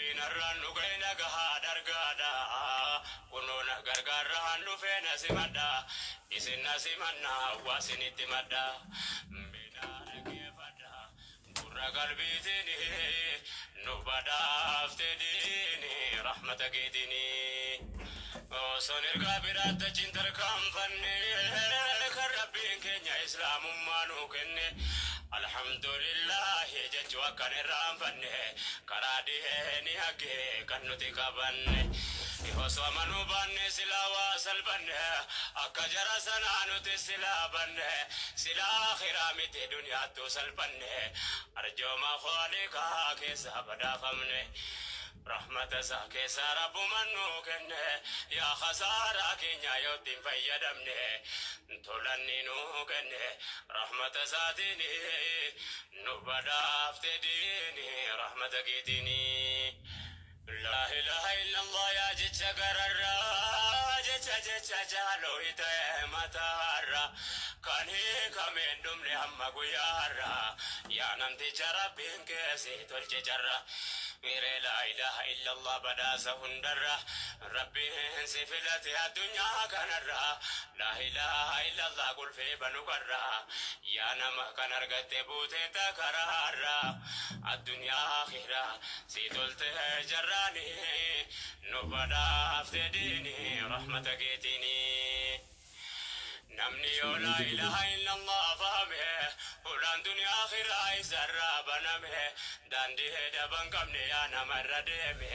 Rabbiin har'aan nu gahe nagahaa dhargaadha. Kunoo na gargaarraan dhufee na simadha. Isin na simannaa waa isinitti madha. Mee naa dhaggeeffadha. Gurra qalbiitiin nu badhaafte diini rahmata keetiin. Osoon ergaa biraatti achi hin tarkaanfanne kan Rabbiin keenya Islaamummaa nuu kenne. Alhamdulillaahi jechuu akkan irraanfanne karaa diini haqee kan nuti qabanne. Osoo amanuu baanne silaa waa salphanne akka jara sanaa nuti silaa banne silaa akhiraa miti duniyaattuu salphanne arjooma Khaaliqaa keessaa badhaafamne. Rahmata isaa keessaa Rabbuman nuu kenne yaa khasaaraa keenya yoo itti hin fayyadamne tolanni nuu kenne rahmata isaatiin nu badhaafte diini rahmata keetiini. Laa ilaaha illallah yaa jecha gararraa jecha jecha jaaloo ta'e mataarra kan hiikamee hin dhumne hamma guyyaa har'aa yaa namticha Rabbiin kee si tolche carra Miree laa ilaaha illallah badhaasa hundarra Rabbiin si filate addunyaa kanarra laa ilaaha illallah qulfii banu karra yaa nama kan argatte buuteetta karaarra addunyaa akhiraa si tolte jarraani nu badhaafte diini rahmata keetiini. Namni yoo laa ilaaha illallah fahame hulaan duniyaa akhiraa isarraa baname daandii daba hin qabne yaa nama irra deeme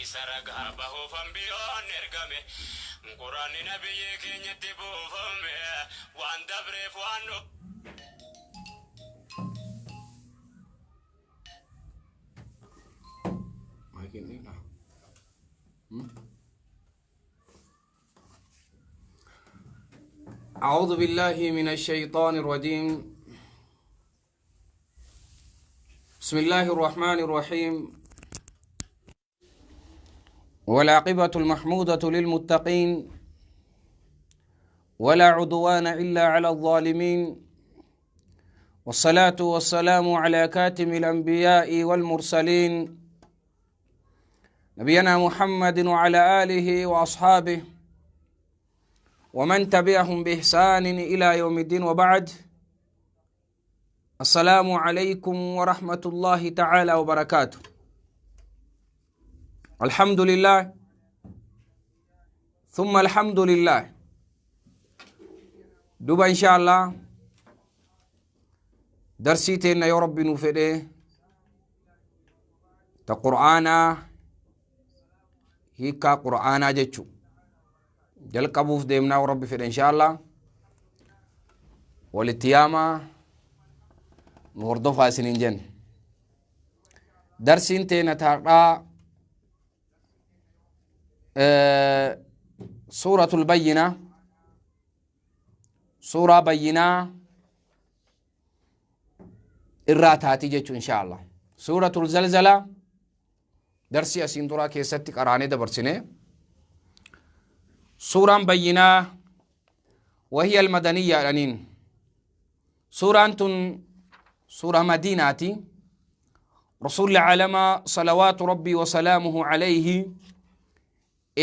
isa ragaa bahuuf ambiyoon ergame quraanni nabiyyii keenyatti buufame waan dabreef waan Maayikiin dhiifnaa? أعوذ بالله من الشيطان الرجيم. بسم الله الرحمن الرحيم. والعاقبة المحمودة للمتقين ولا عدوان إلا على الظالمين، والصلاة والسلام على كاتم الأنبياء والمرسلين نبينا محمد وعلى آله وأصحابه ومن تبعهم بإحسان إلى يوم الدين، وبعد. السلام عليكم ورحمة الله تعالى وبركاته. الحمد لله ثم الحمد لله. دوبا إن شاء الله درسي تينا يا ربي نوفده تا قرآنا هيكا قرآنا جتشو jalqabuuf deemnaa rabbi fedhe insha Allah. Walitti yaamaa nu hordofaa isiniin jenne. Darsiin teena taadhaa suuratul bayyinaa, suuraa bayyinaa irraa taati jechuu insha Allah. Suuratul zalzalaa darsii asiin duraa keessatti qaraanee dabarsine. Suuraan bayyinaa wahiya almadaniyya jedhaniin. Suuraan tun suuraa Madiinaati. Rasuulli caalamaa salawaatu rabbii wasalaamuhu alayhi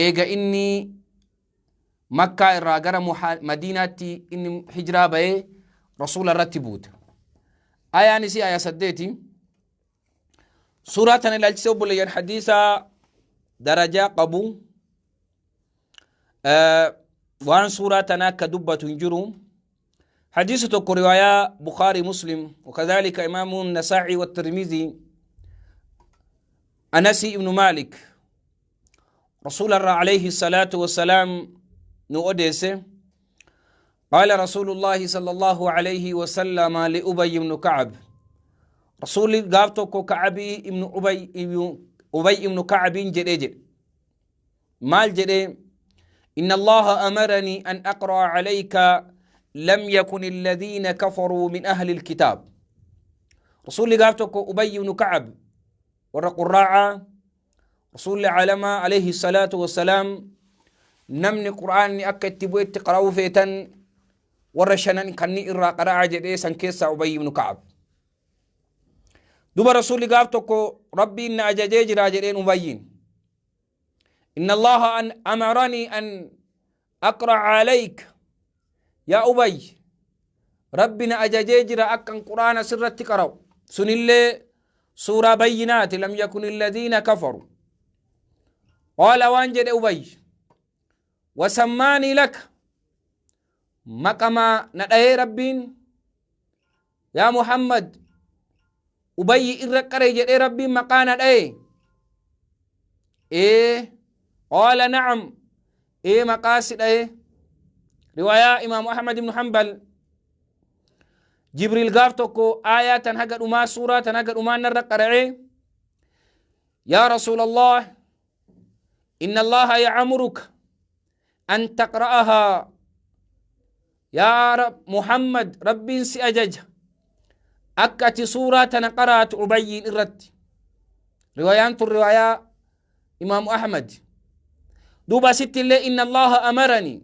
eega inni Makkaa irraa gara Madiinaatti inni hijiraa bahee rasuula irratti buute. Ayaan isii aya 8. Suuraa tana ilaalchisee obboleeyyan hadiisa darajaa qabu waan suuraa tanaa akka dubbatu hin jiru. Hadiisa tokko riwaayaa Bukhaarii Muslim wakadhalika Imaamu Nasaa'i wa Tirmidhi Anasi ibnu Maalik Rasuula irraa alayhi salaatu wassalaam nu odeesse. قال رسول الله صلى الله عليه وسلم لأبي بن كعب، رسول قافتك كعبي ابن أبي أبي ابن كعب جدي جد مال جدي: إن الله أمرني أن أقرأ عليك لم يكن الذين كفروا من أهل الكتاب. رسول قافتك أبي بن كعب ورا قراعة رسول العالم عليه الصلاة والسلام نمني قرآن أكا اتبويت تقرأوا فيتن ورا شنن كني إرى قراءة جدي سنكيسا أبي بن كعب. Duba Rasuulli gaaf tokko Rabbiin na ajajee jira jedheen Ubayyiin. Inna Allaha an amaranii an aqra alayk yaa Ubayy, Rabbi na ajajee jira akkan Qur'aana sirratti qara'u. Sunillee suuraa Bayyinaati, lam yakun alladhiina kafaru. Qaala, waan jedhe Ubayy, wasammaanii laka, maqamaa na dhayee Rabbiin, yaa Muhammad, Ubayyi irra qare jedhee Rabbiin maqaa na dhaye. Ee, qaala na'am, ee maqaa si dhaye. Riwaayaa Imaamu Ahmad ibn Hanbal, Jibriil gaaf tokko aayaa tan haga dhumaa, suuraa tan haga dhumaa narra qara'e. Yaa Rasuulallah, inna Allaha ya'amuruka an taqra'ahaa, yaa Muhammad, Rabbiin si ajaja akka ati suuraa tana qaraatu Ubayyiin irratti. Riwaayaan tun riwaayaa Imaamu Ahmad. Duuba asitti illee inna Allaha amarani,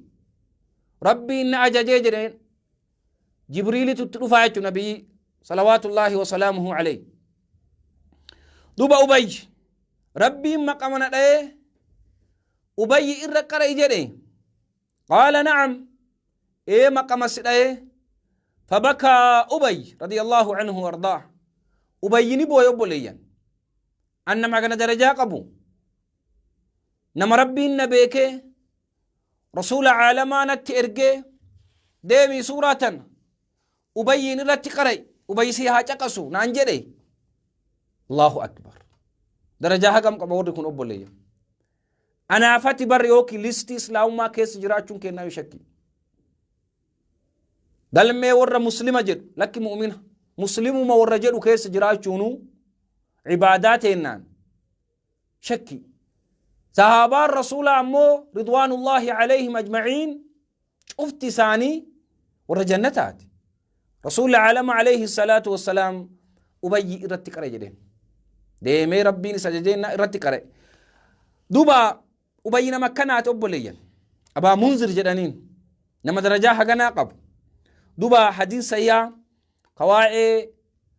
Rabbiin na ajajee jedheen. Jibriilitu itti dhufaa jechuun nabiyyi salawaatullaahi wasalaamuhu alayhi. Duuba Ubayyi Rabbiin maqama na dhayee Ubayyi irra qara'i jedhe. Qaala na'am, ee maqama si dhayee. Fabakaa Ubayy radiyallahu anhu wardaa. Ubayyi ni booye. Obboleeyyan, an nama kana darajaa qabu, nama Rabbiin na beekee Rasuula caalamaa natti ergee, deemii suuraa tana Ubayyiin irratti qara'i, Ubayyi si haa caqasu naan jedhe. Allahu akbar! Darajaa hagam qaba warri kun, obboleeyyan? Anaafati bar yookiin listii Islaamummaa keessa jiraachuun kennaa yoo shakkii galmee warra Muslima jedhu, lakki, mu'mina Muslimuma warra jedhu keessa jiraachuunu ibaadaa teennaan shakki. Sahaabaan Rasuulaa ammoo ridwaanullaahi alayhim ajma'iin cufti isaanii warra jannataati. Rasuulli caalama alayhi salaatu wassalaam Ubayyi irratti qare jedheen. Deemee Rabbiin isa ajajeenna irratti qare. Duuba Ubayyi nama akkanaati, obboleeyyan. Abaa Munzir jedhaniin, nama darajaa haganaa qabu. Duuba hadiis sayyaa ka waa'ee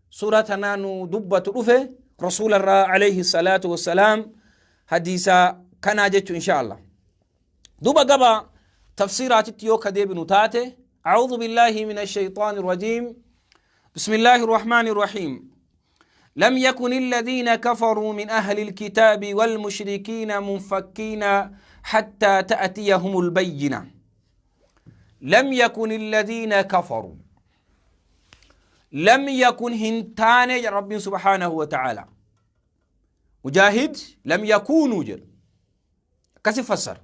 suura tanaa nu dubbatu dhufe Rasuula irraa alayhi salaatu wassalaam hadiisa kanaa jechu insha Allah. Duuba gaba tafsiiraatitti yoo ka deebinu taate, أعوذ بالله من الشيطان الرجيم، بسم الله الرحمن الرحيم. لم يكن الذين كفروا من أهل الكتاب والمشركين منفكين حتى تأتيهم البينة. لم يكن الذين كفروا، لم يكن هنتان يا رب سبحانه وتعالى. مجاهد لم يكونوا جل akkasi fassar,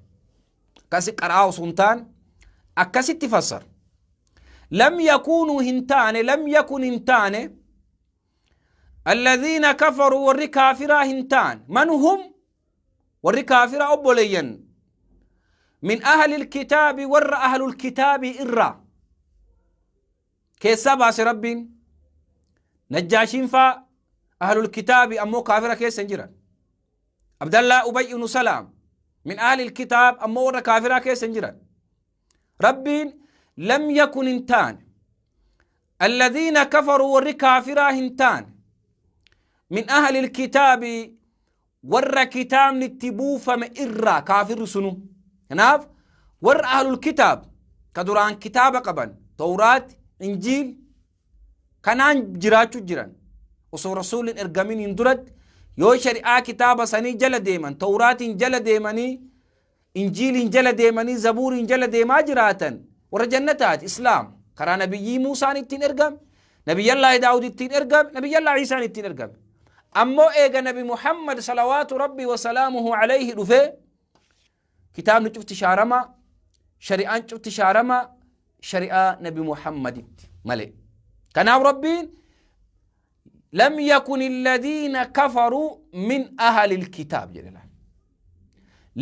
akkasi qara'aa osoo hin taane akkasitti fassar. Lam yakuunuu hin taane, lam yakun hin taane, alladhiina kafaruu warri kaafiraa hin taane. Man hum warri kaafiraa, obboleeyyan? Min ahli ilkitaabi, warra ahlul kitaabii irraa keessaa baase Rabbiin. Najjaashiin faa ahlul kitaabi, ammoo kaafira keessa hin jiran. Abdallaa Ubay ibnu Salaam min ahli ilkitaab, ammoo warra kaafiraa keessa hin jiran. Rabbiin lam yakun hin taane, alladhiina kafaruu warri kaafiraa hin taane, min ahli ilkitaabi warra kitaabni itti buufame irraa kaafirri sunu. Kanaaf warra ahlul kitaab ka duraan kitaaba qaban, Tawraat, Injiil kanaan jiraachuu jiran, osoo Rasuulli hin ergamin hin duratti yoo shari'aa kitaaba sanii jala deeman, Tawraatiin jala deemanii, Injiiliin jala deemanii, Zabuuriin jala deemaa jiraatan, warra jannataati. Islaam karaa Nabiyyii Muusaan ittiin ergame, Nabiyyallaahi Daawud ittiin ergame, Nabiyyallaahi Iisaan ittiin ergame. Ammoo eega Nabi Muhammad salawaatu Rabbii wasalaamuhu alayhi dhufee kitaabni cufti shaaramaa, shari'aan cufti shaaramaa, shari'aa Nabi Muhammaditti malee. Kanaaf Rabbiin lam yakun alladhiina kafaruu min ahli alkitaab jedhe laal.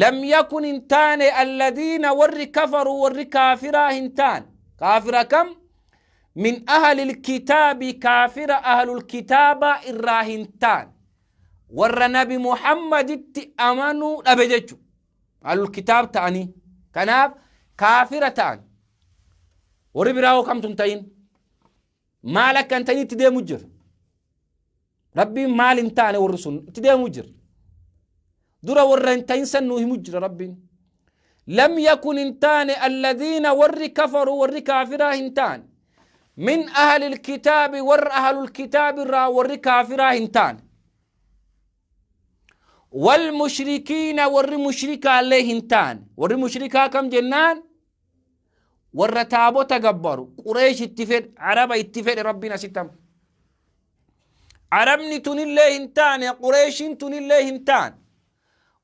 Lam yakun hin taane, alladhiina warri kafaruu warri kaafiraa hin taane. Kaafira kam? Min ahli alkitaabi, kaafira ahlul kitaabaa irraa hin taane, warra Nabi Muhammaditti amanuu dhabe jechu, ahlul kitaab ta'anii kanaaf kaafira ta'an. Warri biraa hoo kamtu hin ta'in? Maal akka hin ta'in itti deemu jira. Rabbiin maal hin taane warri sun itti deemuu jira. Dura warra hin ta'in san nuu himu jira Rabbiin. Lam yakun hin taane alladhiina warri kafaru warri kaafiraa hin taane. Min ahlil kitaabi warra ahlul kitaabi irraa warri kaafiraa hin taane. Wal mushrikiina warri mushrikaallee hin taane. Warri mushrikaa kam jennaan warra taabota gabbaru Qureesh itti fedhe Araba itti fedhe Rabbiin asitti amma. Arabni tunillee hin taane Qureeshiin tunillee hin taane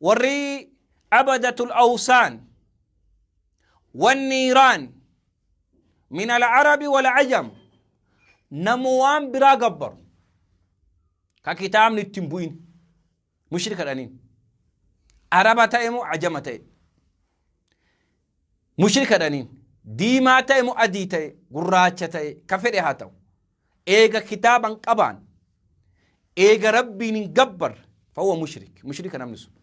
warri abadatul awsaan wanniiraan min alcarabi walcajam namu waan biraa gabbaru ka kitaabni itti hin bu'in mushrika dhaniin Araba ta'e moo ajama ta'e mushrika dhaniin diimaa ta'e moo adii ta'e gurraacha ta'e ka fedhe haa ta'u eega kitaaban qabaan eega Rabbiin hin gabbar fahuwa mushrik mushrika namni sun.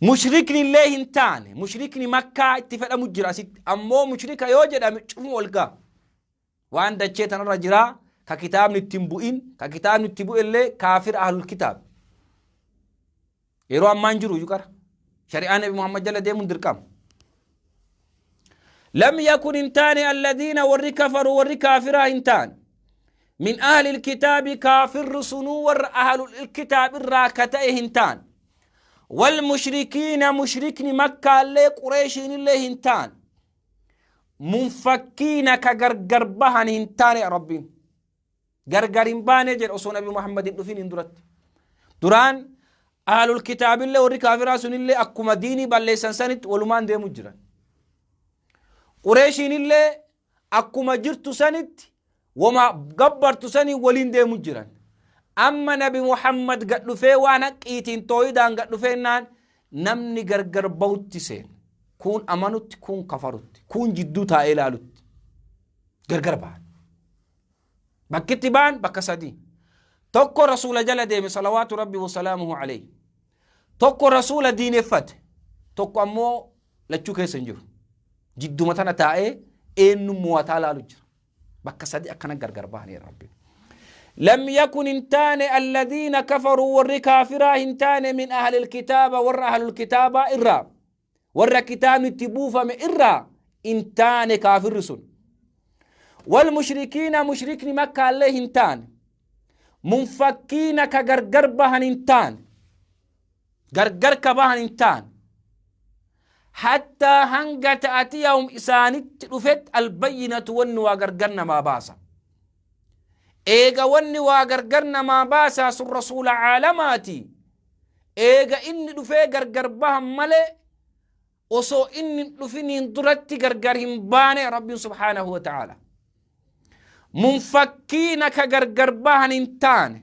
Mushrikni illee hin taane mushrikni Makkaa itti fedhamu jira asitti ammoo mushrika yoo jedhame cufuma ol ga'a. Waan dachee tanarra jiraa ka kitaabni itti hin bu'in ka kitaabni itti bu'e illee kaafira ahlul kitaab. Yeroo ammaa hin jiru iyyuu qara. Shari'aa Nabi Muhammad jala deemuun dirqama. Lam yakun hin taane alladhiina warri kafaru warri kaafiraa hin taane. Min ahli kitaabi kaafirri sunuu warra ahlul kitaab irraa ka ta'e hin taane. Wal mushrikiina mushrikni Makkaallee Qureeshiinillee hin taane. Munfakkiina ka gargar bahan hin taane Rabbiin. Gargar hin baane jedha osoo Nabi Muhammad hin dhufin hin duratti. Duraan ahlul kitaabillee warri kaafiraa sunillee akkuma diinii balleessan sanitti walumaan deemu jiran. Qureeshiinillee akkuma jirtu sanitti wama gabbartu sanii waliin deemu jiran. Amma Nabi Muhammad gad dhufee waan haqqiitiin tooyidaan gad dhufeennaan namni gargar bahutti seena. Kuun amanutti, kuun kafarutti, kuun jidduu taa'ee ilaalutti. Gargar bahan. Bakkitti ba'an bakka sadii. Tokko Rasuula jala deeme salawaatu Rabbi wasalaamuhu alayhi. Tokko Rasuula diineffate. Tokko ammoo lachuu keessa hin jiru. Jidduma tana taa'ee eenyu mo'ataa laalu jira. Bakka sadii akkana gargar bahanii Rabbi. Lam yakun hin taane alladhiina kafaruu warri kaafiraa hin taane min ahlil kitaaba warra ahlul kitaabaa irraa warra kitaabni itti buufame irraa hin taane kaafirri sun. Wal mushrikiina mushrikni Makkaallee hin taane. Munfakkiina ka gargar bahan hin taane. Gargar ka bahan hin taane. Hattaa hanga ta'atiyahum isaanitti dhufet albayyinatu wanni waa gargar namaa baasa. Eega wanni waa gargar namaa baasaa sun rasuula caalamaati. Eega inni dhufee gargar bahan malee osoo inni hin dhufiniin duratti gargar hin baane Rabbiin subhaanahu wa ta'aala. Munfakkiina ka gargar bahan hin taane.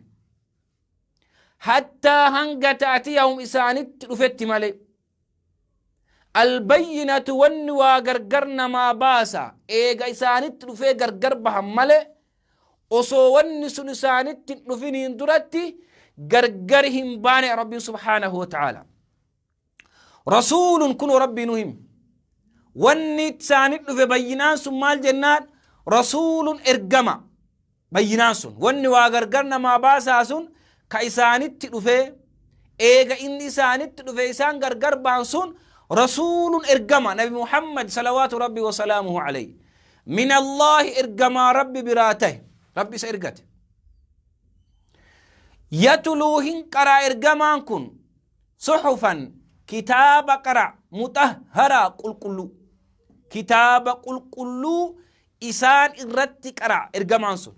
Hattaa hanga ta'atiyahum isaanitti dhufetti malee. Albayyinatu wanni waa gargar namaa baasa eega isaanitti dhufee gargar bahan malee osoo wanni sun isaanitti hin dhufiniin duratti gargar hin baane Rabbiin subhaanahu wa ta'aala. Rasuulun kunoo Rabbii nu himi. Wanni isaanitti dhufe bayyinaan sun maal jennaan rasuulun ergama. Bayyinaan sun wanni waa gargar namaa baasaa sun ka isaanitti dhufee eega inni isaanitti dhufe isaan gargar baan sun rasuulun ergama Nabi Muhammad salawaatu Rabbi wasalaamuhu alayhi. Min Allaahi ergamaa Rabbi biraa tahe Rabbi isa ergate. Yatluu hin qaraa ergamaan kun suhufan kitaaba qara mutahharaa qulqulluu kitaaba qulqulluu isaan irratti qara ergamaan sun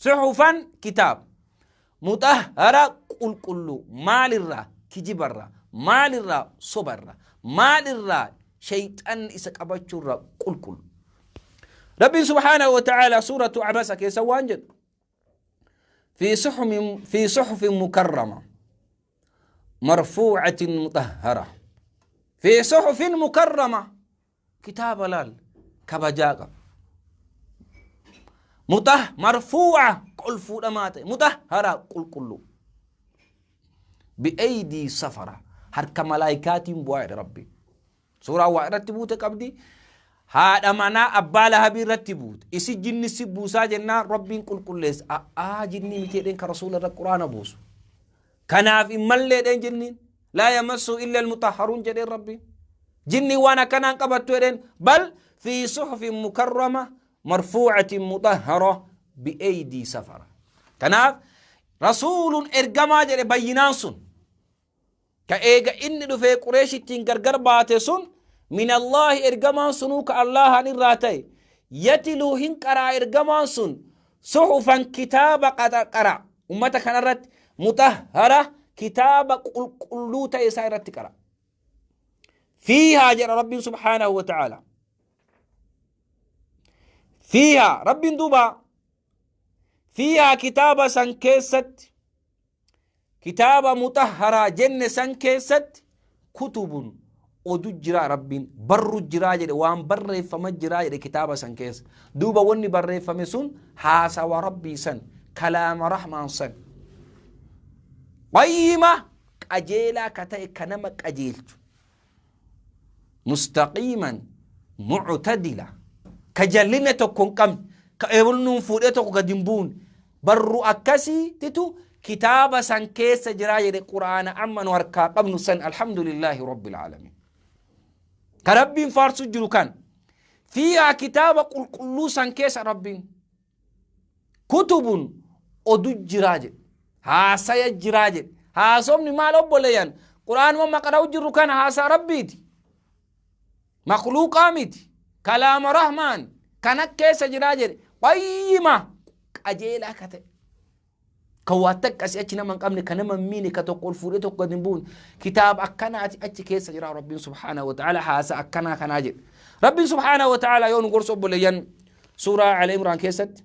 suhufan kitaaba mutahhara qulqulluu maalirraa kijibarraa maalirraa sobarraa maalirraa shayxanni isa qabachuurraa qulqullu. Rabbiin subhaanahu wa ta'ala suuratu Abasa keessa waan jedhu fi suhufin mukarrama marfuucatin mutahhara fi suhufin mukarrama kitaaba laal kabajaa qaba mutah marfuuca ol fuudhamaa ta'e mutahhara qulqulluu bi'eydii safara harka malaayikaatiin bu'aa jedhe Rabbi. Suuraan waa irratti buute qabdi. Haadha manaa abbaa lahabii irratti buute. Isi jinni si buusaa jennaan Rabbiin qulqulleessa. A'aa, jinnii miti jedheen ka Rasuula irra Quraana buusu. Kanaaf hin mallee jedheen jinniin. Laa yamassuu illa almutahharuun jedheen Rabbiin. Jinniin waan akkanaan qabattu jedheen. Bal fi suhufin mukarrama marfuucatin mutahhara bi'eydii safara. Kanaaf Rasuulun ergamaa jedhe bayyinaan sun. Ka eega inni dhufee Qureesh ittiin gargar baate sun, minallaahi, ergamaan sunuu ka Allaahaan irraa ta'e, yatiluu, hin qara'a ergamaan sun, suhufan, kitaaba qara ummata kanarratti, mutahhara, kitaaba qulqulluu ta'e isaa irratti qara. Fiihaa jedha Rabbiin subhaanahu wa ta'aala. Fiihaa Rabbiin duuba fiihaa kitaaba san keessatti, kitaaba mutahharaa jenne san keessatti, kutubun, odu jiraa, Rabbiin barru jiraa jedhe, waan barreeffama jiraa jedhe kitaaba san keessa. Duuba wanni barreeffame sun haasawa Rabbii san, kalaama Rahmaan san, qayyima, qajeelaa ka ta'e, ka nama qajeelchu, mustaqiiman muctadila, ka jallina tokko hin qabne, ka ebulnuun fuudhee tokko gad hin buune, barru akkasiititu kitaaba san keessa jiraa jedhe. Qur'aana amma nu harkaa qabnu san, alhamdulillaahi rabbil aalamiin, ka Rabbiin faarsu jiru kan fiihaa, kitaaba qulqulluu san keessa Rabbiin kutubun, odu jiraa jedhe, haasaya jiraa jedhe. Haasofni maal obboleeyyan? Qur'aanuma maqara'u jirru kana haasaa Rabbiiti, makluuqaa miti, kalaama Rahmaan kana keessa jiraa jedhe. Qayyima, qajeelaa ka ta'e, kan waa takka asii achi nama hin qabne, kan nama hin miine, ka tokko ol fuudhee tokko gad hin buune, kitaaba akkanaati achi keessa jira. Rabbiin subhaanahu wa ta'ala haasa akkanaa kanaa jedhe. Rabbiin subhaanahu wa ta'ala yoo nu gorsu obboleeyyan, suuraa Al Imraan keessatti: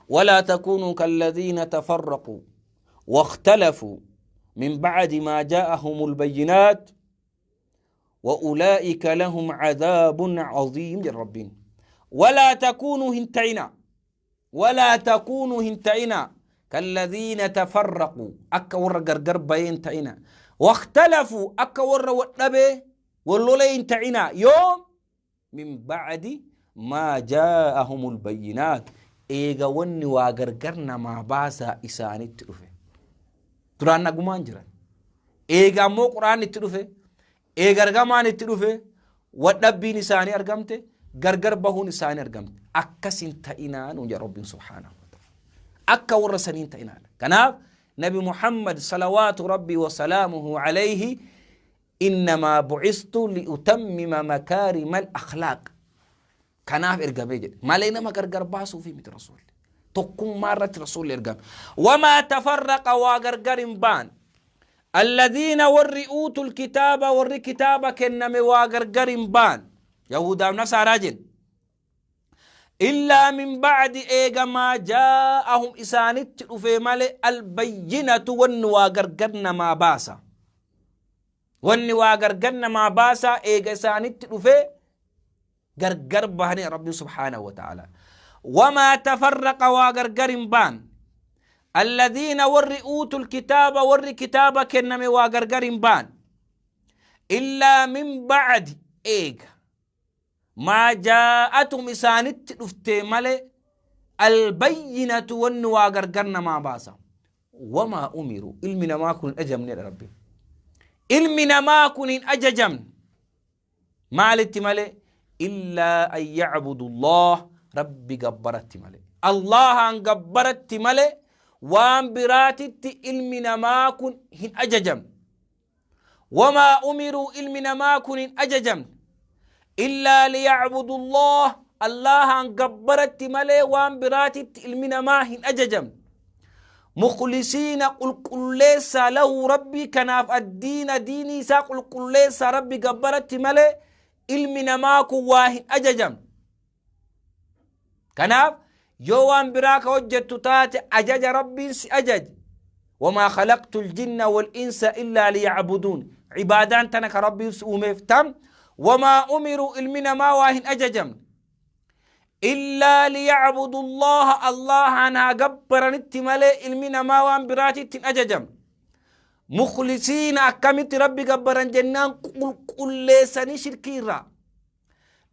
ولا تكونوا كالذين تفرقوا واختلفوا من بعد ما جاءهم البينات وأولئك لهم عذاب عظيم jedha Rabbiin. ولا تكونوا hin ta'ina، ولا تكونوا hin ta'ina، كالذين تفرقوا، akka warra gargar bayeen ta'ina، واختلفوا، akka warra wadhabe wallolee hin ta'ina. Yoom? من بعد ما جاءهم البينات، eega wanni waa gargar namaa baasaa isaanitti dhufe. Duraan nagumaan jiran, eega ammoo Quraan itti dhufe, eega ergamaan itti dhufe, wadhabbiin isaanii argamte, gargar bahuun isaanii argamte. Akkas hin ta'inaa nuun jedha Rabbiin subhaanahu wa ta'ala. Akka warra sanii hin ta'inaa. Kanaaf Nabi Muhammad salawaatu Rabbii wa salaamuhu alayhi, innamaa bu'istu liutammima makaarima al-akhlaaq, kanaaf ergamee jedhe malee nama gargar baasuufi miti. Rasuulli tokkummaa irratti rasuulli ergame. Wamaa tafarraqa, waa gargar hin baan, alladhiina, warri, uutul kitaaba, warri kitaaba kenname, waa gargar hin baan, yahudaaf nasaaraa jenna, illaa min bacdi, eega, maa jaa'ahum, isaanitti dhufee male, albayyinatu, wanni waa gargar namaa baasa, wanni waa gargar namaa baasaa eega isaanitti dhufee gargar bahanii. Rabbi subhaanahu wa ta'ala: wamaa tafarraqa, waa gargar hin baan, alladhiina, warri, uutul kitaaba, warri kitaaba kenname, waa gargar hin baan, illaa min bacdi, eega, maa jaa'atum, isaanitti dhuftee male, albayyinatu, wanni waa gargar namaa baasa. Wamaa umiru, ilmi namaa kun hin ajajamnedha Rabbi. Ilmi namaa kun hin ajajamne maalitti malee? Illaa an yacbudu Allah, Rabbi gabbaratti malee, Allahan gabbaratti malee, waan biraatitti ilmi namaa kun hin ajajamne. Wamaa umiruu, ilmi namaa kun hin ajajamne, illaa liyacbudu Allah, Allahan gabbaratti malee, waan biraatitti ilmi namaa hin ajajamne. Mukhlisiina, qulqulleessaa, lahu, Rabbii kanaaf, addiina, diinii isaa qulqulleessaa Rabbi gabbaratti malee ilmi namaa kun waa hin ajajamne. Kanaaf yoo waan biraa ka hojjettu taate, ajaja Rabbiin si ajaje, wamaa khalaqtu ljinna walinsa illaa liyacbuduun, cibaadaan tana ka Rabbiin si uumeef tam. Wamaa umiruu, ilmi namaa waa hin ajajamne, illaa liyacbudu Allaha, Allahan haa gabbaranitti malee ilmi namaa waan biraatitti hin ajajamne. Mukhlisiina, akkamitti Rabbi gabbaran jennaan, qulqulleessanii shirkii irraa.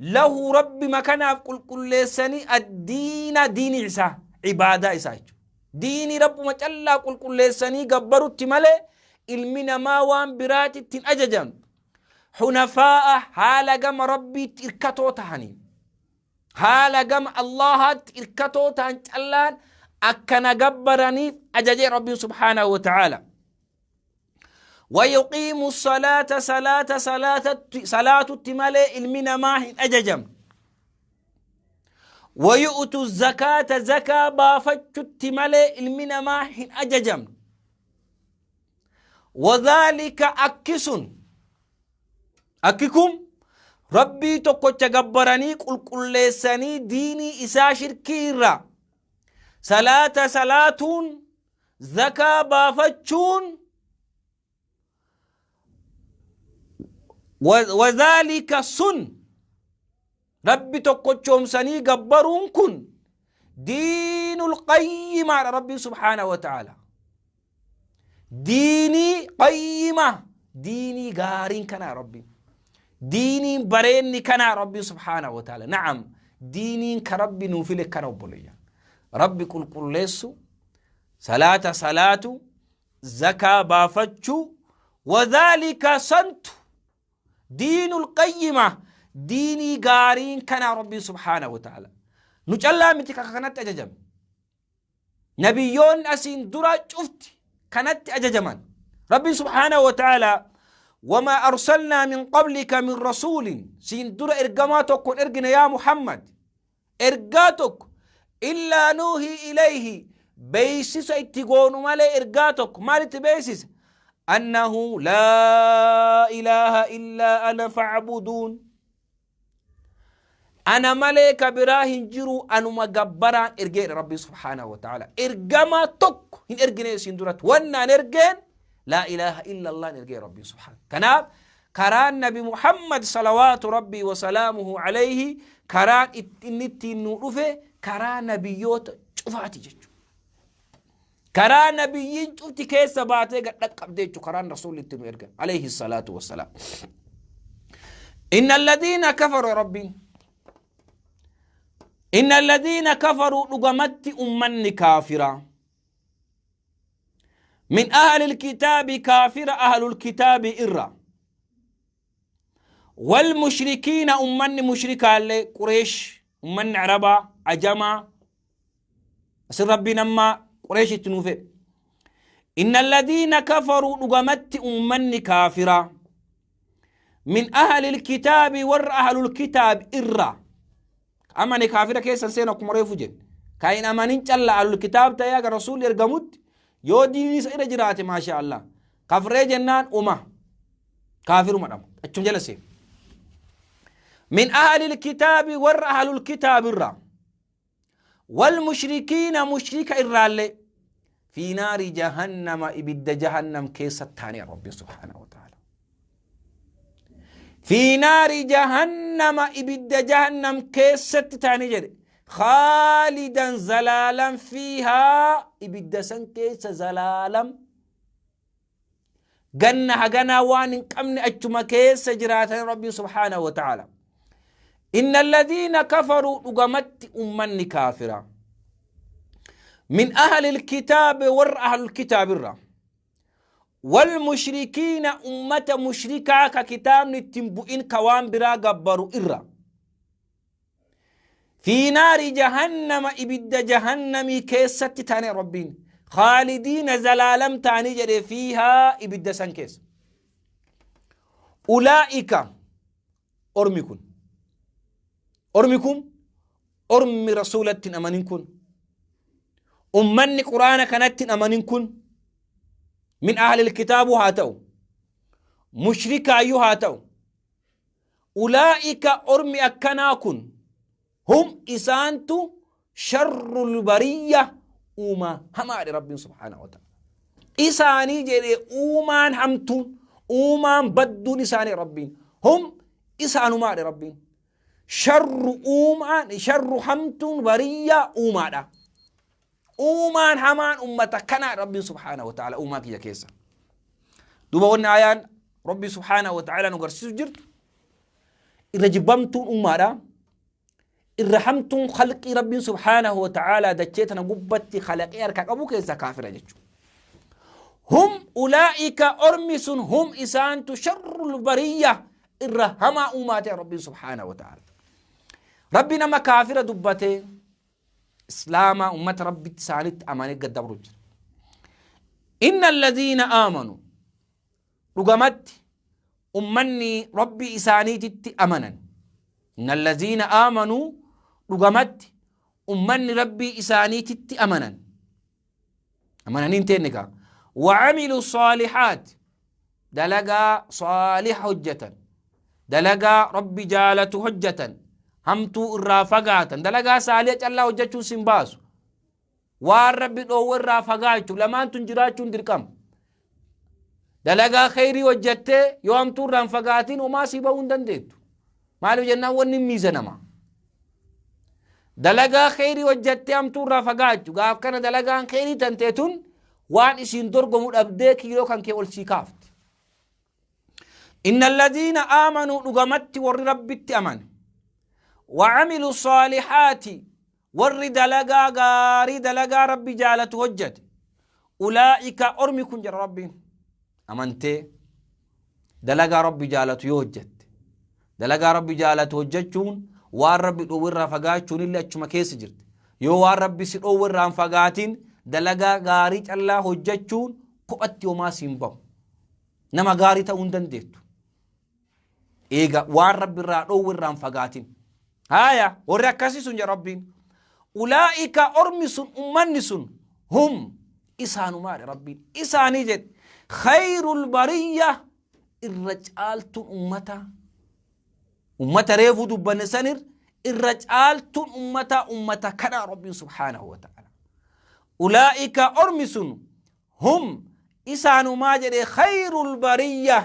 Lahu Rabbi makanaaf qulqulleessanii addiina diinii isaa ibaadaa isaa jechuudha. Diinii Rabbuma callaa qulqulleessanii gabbarutti malee ilmi namaa waan biraatitti hin ajajan. Hunafaa'a haala gama Rabbiitti irkatoo tahanii. Haala gama Allahaatti irkatoo tahan callaan akkana gabbaraniif ajajee Rabbiin subhaanahu wa ta'aala. ويقيم الصلاة صلاة صلاة صلاة مالي المنا ما هن أججم ويؤتوا الزكاة زكاة بافتشت مالي المنا ما هن أججم وذلك أكس أككم ربي tokkocha gabbaranii qulqulleessanii diinii isaa shirkiirra salaata salaatuun zakaa baafachuun وذلك sun Rabbi tokkochoomsanii gabbaruun kun diinul qayyimaadha. Rabbiin subhaanahu wa ta'ala diinii qayyima, diinii gaariin kanaa Rabbiin, diiniin bareenni kanaa Rabbiin subhaanahu wa ta'ala. Na'am, diiniin ka Rabbi nuu file kana, obboleeyyan. Rabbi qulqulleessu, salaata salaatu, zakaa baafachuu. وذلك santu diinul qayyima, diinii gaariin kanaa Rabbiin subhaanahu wa ta'ala. Nu callaa miti kaka kanatti ajajame, nabiyyoonni asiin dura cufti kanatti ajajaman. Rabbiin subhaanahu wa ta'ala وما أرسلنا من قبلك من رسول, siin dura ergamaa tokko hin ergine yaa Muhammad, ergaa tokko, إلا نوحي إليه, beeysisa itti goonu malee. Ergaa tokko maalitti beeysisa? أنه لا إله إلا أنا فاعبدون, ana malee ka biraa hin jiru, anuma gabbaraan ergeedha. Rabbi subhaanahu wa ta'ala ergamaa tokko hin ergine isin duratti, wannaan ergeen لا إله إلا الله ergee Rabbi subhaanahu. Kanaaf karaan Nabi Muhammad صلوات ربي وسلامه عليه, karaan inni ittiin nu dhufe karaa nabiyyoota cufaati jechuudha. Karaa nabiyyiin cufti keessa baatee gad dhaqqabde jechuudha karaan rasuulli itti nu ergan عليه الصلاة والسلام. إن الذين كفروا, Rabbiin, إن الذين كفروا, dhugamatti ummanni kaafira, من أهل الكتاب, kaafira أهل الكتاب irra, والمشركين, ummanni mushrikaallee, Qureesh, ummanni Arabaa ajamaa asin Rabbiin amma Qureeshitti nuu fedhe. إن الذين كفروا, dhugamatti ummanni kaafira, من أهل الكتاب, warra أهل الكتاب irra, amane kaafira keessan seenu akkuma reefu jedhe, ka hin amanin calla أهل الكتاب ta'ee aga rasuulli ergamutti yoo diinii isa irra jiraate, maasha Allah, kafree jennaan uma kaafiruma dhama achum jala seenu. من أهل الكتاب, warra أهل الكتاب irra, والمشركين, mushrika irraallee, في نار جهنم, ibidda jahannam keessa taane. Rabbi سبحانه وتعالى في نار جهنم, ibidda jahannam keessatti taane jedhe, خالدا, zalaalam, فيها, ibidda san keessa zalaalam, ganna haganaa waan hin qabne achuma keessa jiraatan. Rabbi سبحانه وتعالى إن الذين كفروا, dhugamatti ummanni kaafira, من أهل الكتاب, warra أهل الكتاب irra, والمشركين, ummata mushrikaa ka kitaabni ittiin bu'in ka waan biraa gabbaru irra, في نار جهنم, ibidda jahannamii keessatti taane. Rabbiin خالدين, zalaalam taanii jedhe, فيها, ibidda san keessa. أولئك, ormi kun, ormi kun, ormi rasuulatti hin amanin kun, ummanni Quraana kanatti hin amanin kun, من أهل الكتاب haa ta'u, mushrikaayyuu haa ta'u, أولئك, ormi akkanaa kun, هم, isaantu, شر البرية, uumaa hamaadhe. Rabbiin سبحانه وتعالى isaanii jedhe, uumaan hamtuun, uumaan badduun isaanii. Rabbiin هم, isaanumaadhe. Rabbiin شر, uumaan, شر, hamtuun, برية, uumaadha, uumaan hamaan ummata kanaa. Rabbiin سبحانه وتعالى uumaa kiyya keessa duuba wanni ayaan Rabbi سبحانه وتعالى nu garsiisu jirtu Irra jibbamtuun ummaadha. Irra hamtuun khalqii Rabbiin subhaanahu wa ta'aalaa dachee tana gubbatti khalaqee harka qabu keessa kaafira jechuudha. Hum ulaa'ika, ormi sun, hum isaantu sharrul bariyya, irra hamaa uumaa ta'e Rabbiin subhaanahu wa ta'ala. Rabbi nama kaafira dubbatee islaamaa ummata Rabbitti isaanitti amanee gad dabru jira. Inna alladhiina aamanu, dhugamatti ummanni Rabbii isaaniititti amanan. Inna alladhiina aamanuu, dhugamatti ummanni Rabbii isaaniititti amanan. Amananii hin teenne kaa. Wa'amilu saalihaat, dalagaa saaliha hojjetan. Dalagaa Rabbi jaalatu hojjetan. Hamtuu irraa fagaatan. Dalagaa saaliha callaa hojjechuun sin baasu. Waan Rabbi dhoowwe irraa fagaachuu, lamaan tun jiraachuun dirqama. Dalagaa kheyrii hojjattee yoo hamtuu irraa hin fagaatiin homaa sii bahuu hin dandeettu. Maaliif jennaan wanni hin miizanama. Dalagaa kheyrii hojjattee hamtuu irraa fagaachu, gaaf kana dalagaan kheyrii tantee tun waan isiin dorgomu dhabdee kiiloo kan kee ol sii kaafti. Inna alladhiina aamanuu, dhugamatti warri Rabbitti amane, wa'amilu saalihaati, warri dalagaa gaarii, dalagaa Rabbi jaalatu hojjate, ulaa'ika, ormi kun jedha Rabbiin, amantee dalagaa Rabbi jaalatu yoo hojjatte, dalagaa Rabbi jaalatu hojjachuun waan Rabbi dhoowwe irraa fagaachuun illee achuma keessa jirti. Yoo waan Rabbi si dhoowwe irraa hin fagaatin, dalagaa gaarii callaa hojjachuun kophatti homaa siin bahu. Nama gaarii ta'uu hin dandeettu. Eega waan Rabbi irraa dhoowwe irraa hin fagaatin. Haaya, warri akkasii sun jedha Rabbiin. Ulaa'ika, ormi sun, ummanni sun, hum isaanumaadha Rabbiin. Isaanii jedhe. Khayrul bariyya, irra caaltuun ummata. Ummata reefuu dubbanne sanir irra caaltuun ummata ummata kana Rabbiin subhaanahu wa ta'ala. Ulaa'ika, ormi sun, hum isaanumaa jedhe, khayrul bariyya,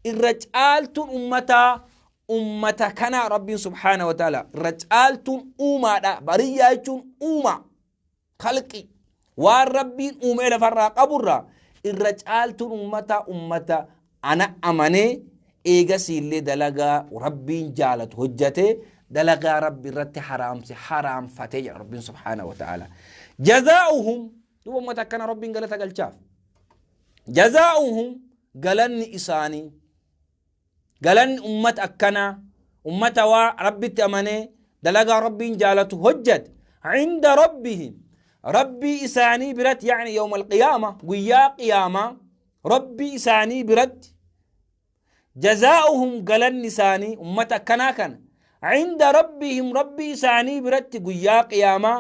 irra caaltuun ummataa ummata kanaa Rabbiin subhaanahu wa ta'ala. Irra caaltuun uumaadha. Bariyyaa jechuun uumaa, khalqi, waan Rabbiin uumee lafarraa qaburraa irra caaltuun ummataa ummata ana amanee eegasiillee dalagaa Rabbiin jaalatu hojjatee dalagaa Rabbi irratti haraamse haraamfatee jedha Rabbiin subhaanahu wa ta'ala. Jazaa'uhum, duuba ummata akkana Rabbiin galata galchaaf. Jazaa'uhum, galanni isaanii, galanni ummata akkanaa, ummata waa Rabbitti amanee dalagaa Rabbiin jaalatu hojjate, cinda rabbihim, Rabbii isaanii biratti, yaani yawma alqiyaama, guyyaa qiyaamaa Rabbii isaanii biratti, jazaa'uhum, galanni isaanii ummata akkanaa kana, cinda rabbihim, Rabbii isaanii biratti guyyaa qiyaamaa,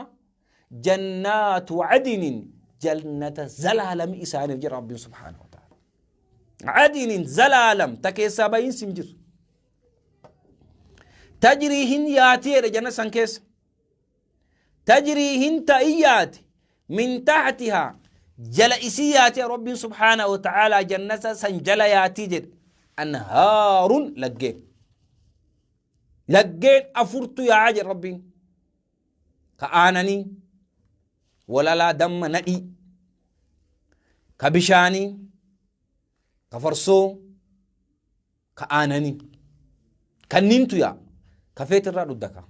jannaatu adinin, jannata zalaalami isaaniif jira Rabbiin subhaanahu wa ta'ala. Adinin, zalaalam, ta keessaa bahiinsi hin jiru. Tajrii, hin yaati jedhe janna san keessa. Tajrii, hin ta'in yaati, min tahtihaa, jala isii yaati Rabbiin subhaanahu wa ta'ala, jannata san jala yaatii jedhe, anhaarun, laggeen. Laggeen afurtu yaa'aa jedhe Rabbiin. Ka aananii, walalaa, damma, nadhii, ka bishaanii, ka farsoo, ka aananii, kanniintu yaa ka feetirraa dhuddaka.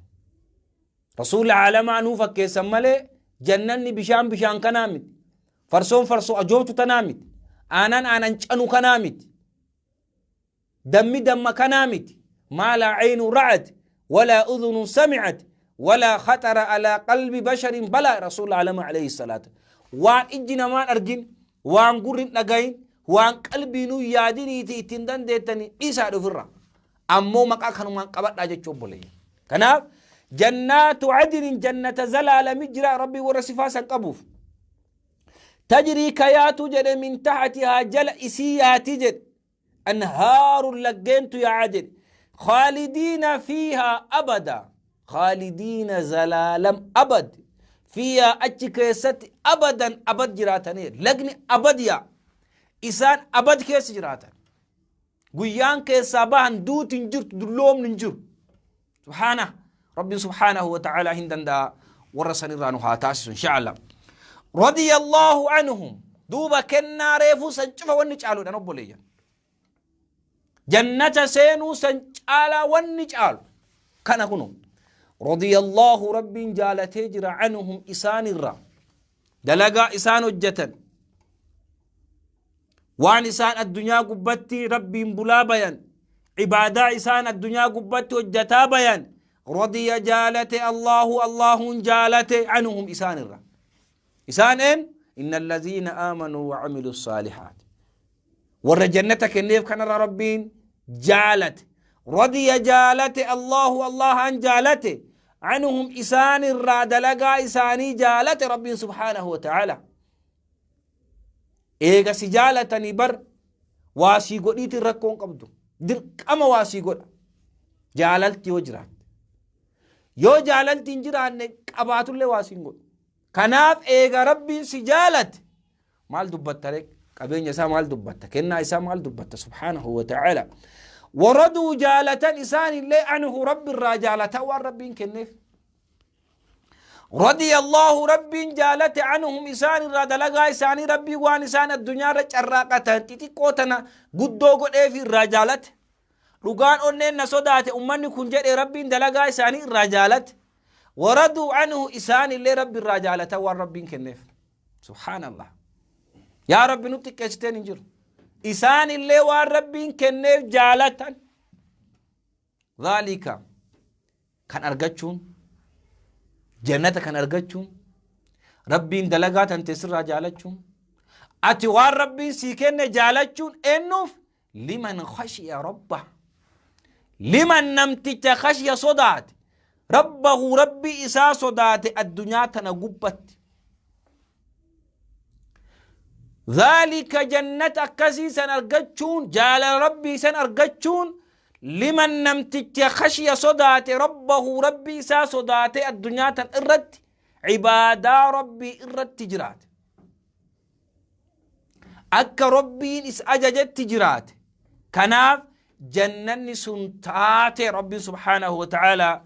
Rasuulli aalamaa nuu fakkeessan malee jannanni bishaan bishaan kanaa miti, farsoon farsoo ajooftu tanaa miti, aanan aanan canu kanaa miti, dammi damma kanaa miti. Maa laa aynu ra'at walaa udhunun sami'at walaa khaxara alaa qalbi basharin balaa. Rasuulli alama alayhi salaatu, waan ijji namaan argin, waan gurri hin dhagayin, waan qalbiinuu yaadiniiti ittiin dandeettanii dhiisaa dhufirra, ammoo maqaa kanumaan qabadhaa jechuu obboleeyyan. Kanaaf jannaatu adinin, jannata zalaalami jira Rabbii warra sifaa san qabuuf. Tajrii, kayaatu jedhe, min tahatihaa, jala isii yaati jedhe, anhaarun, laggeentu yaa'a jedhe. Khaalidiina fiihaa abada, khaalidiina, zalaalam, abad, fiihaa, achi keessatti, abadan, abad jiraatanii. Lagni abad yaa, isaan abad keessa jiraatan, guyyaan keessaa bahan duuti hin jirtu, dulloomni hin jiru. Subhaana Rabbiin subhaanahu wa ta'ala hin danda'a, warra sanirraa nu haa taasisu insha Allah. Radiyallahu anhum. Duuba kennaa reefuu san cufa wanni caaluudhaan obboleeyyan. Jannata seenuu san caalaa wanni caalu kana kuno. Radiyallahu, Rabbiin jaalatee jira, anhum, isaanirraa, dalagaa isaan hojjetan, waan isaan addunyaa gubbatti Rabbiin bulaa bayan, ibaadaa isaan addunyaa gubbatti hojjataa bayan. Radiya, jaalate, Allahu, Allahuun jaalate, anhum, isaanirra. Isaan een? Inna allaziina aamanuu wa amilu saalihaat. Warra jannata kenneef kanarra Rabbiin jaalate. Radiya, jaalate, Allahu, Allahan jaalate, anhum, isaanirraa, dalagaa isaanii jaalate Rabbiin subhaanahu wa ta'ala. Eega si jaalatanii bar waa sii godhiitiin rakkoon qabdu, dirqama waa sii godha. Jaalalti yoo jiraatte, yoo jaalalti hin jiraanne qabaatullee waa siin godhu. Kanaaf eega Rabbiin si jaalate maal dubbatta ree? Qabeenya isaa maal dubbatta? Kennaa isaa maal dubbatta? Subhaanahu wa ta'ala. Waraduu, jaalatan isaanillee, anhu, Rabbi irraa jaalatan waan Rabbiin kenneef. Radiya Allahu, Rabbiin jaalate, anhum, isaan irraa, dalagaa isaanii. Rabbii waan isaan addunyaa irra carraaqatan xixiqqoo tana guddoo godheef irraa jaalate. Dhugaan onneen na sodaate ummanni kun jedhe, Rabbiin dalagaa isaanii irraa jaalate. Waraduu anhu, isaan illee Rabbi irraa jaalatan waan Rabbiin kenneef. Subhaanallah. Yaa Rabbi, nu xiqqeessiteen hin jiru. Isaan illee waan Rabbiin kenneef jaalatan. Dhaalika, kan argachuun, jannata kan argachuun, Rabbiin dalagaa tante sirraa jaalachuun, ati waan Rabbiin sii kenne jaalachuun eenyuuf? Liman khashiya rabba, liman, namticha, khashiya, sodaate, rabbahu, Rabbii isaa sodaate addunyaa tana gubbatti. Dhaalika, jannata akkasii san argachuun, jaalala Rabbii san argachuun, liman, namticha, khashiya, sodaate, rabbahu, Rabbii isaa sodaate addunyaa tan irratti ibaadaa Rabbii irratti jiraate, akka Rabbiin is ajajetti jiraate. Kanaaf jannanni sun taate. Rabbiin subhaanahu wa ta'ala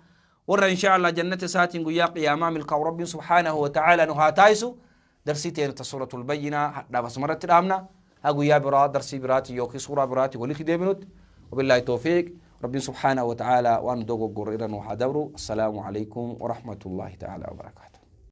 warra insha Allah jannata isaatiin guyyaa qiyaamaa milkaa'u Rabbiin subhaanahu wa ta'ala nu haa taasisu. Darsii teenya Suuratul Bayyinaa hadhaaf asumarratti dhaabna. Haa guyyaa biraa darsii biraati yookiin suuraa biraati walitti deebinutti, wabillaahi tawfiiq. Rabbiin subhaanahu wa ta'ala waan dogoggorre irra nu haa dabru. Assalaamu alaikum wa rahmatullahi ta'ala wa barakaatu.